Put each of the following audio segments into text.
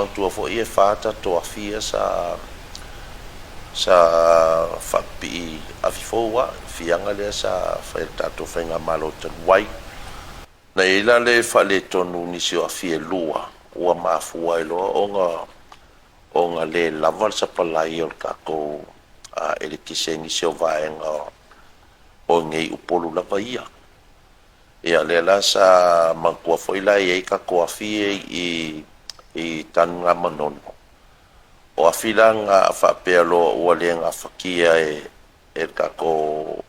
Manatua foi e 4 tatou afi ia sa faapipii afi fou lava, fiaga lea sa fai e le tatou faigamalo talu ai. Na i ai la le faaletonu i nisi o afi e 2 ua mafua ai loa ona le lava le sapalai o le tatou eletise i nisi o vaega o i inei i Upolu lava ia. Ia lea la sa manatua foi la e i ai tatou afi ia i Tanugamanono. O afi la na a faapea loa ua le gafatia e le tatou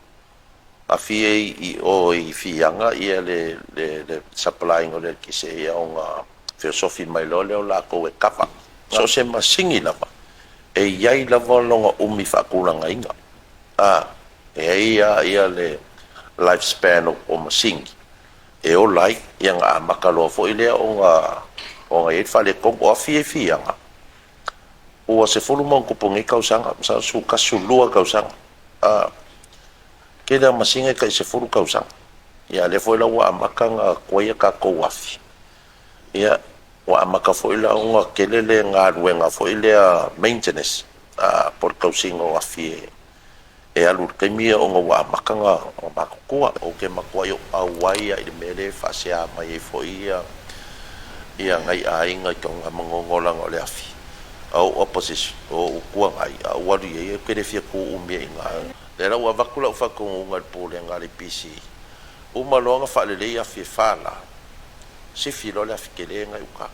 afi ia i o i Fiaga le supply ina o le eletise, ia ona feosofi mai loa lea o latou e kava. So o se masini lava, e i ai lava lona umi faatulagaina. E i ai lava le life span o masini e ola ai, ia ona amata loa foi lea ona i ai le faaletonu. O afi ia i Fiaga, ua 10+ nei tausaga, masalo 11, 12 tausaga. Tele lava o masini e tai 10 tausaga. Ia a o lea foi la ua amata ona tuai a tatou afi, ia ua amata foi la ona tele le galuega foi lea maintenance, po o le tausiga o afi e alu i le taimi ia ona ua amata ona matutua. Ou te matuai ou auai lava i le mea lea e faasea mai ai foi nai aiga i Tanugamanono leaga o le afi, a o opposition, o Itu Agai, a ou alu i ai ou te le fia tu umi ai i ina. Lea la ua avatu lau faatonuga i le Pulega a le EPC, uma loa ona faalelei afi e 4 la, sifi loa le afi tele lena i uta.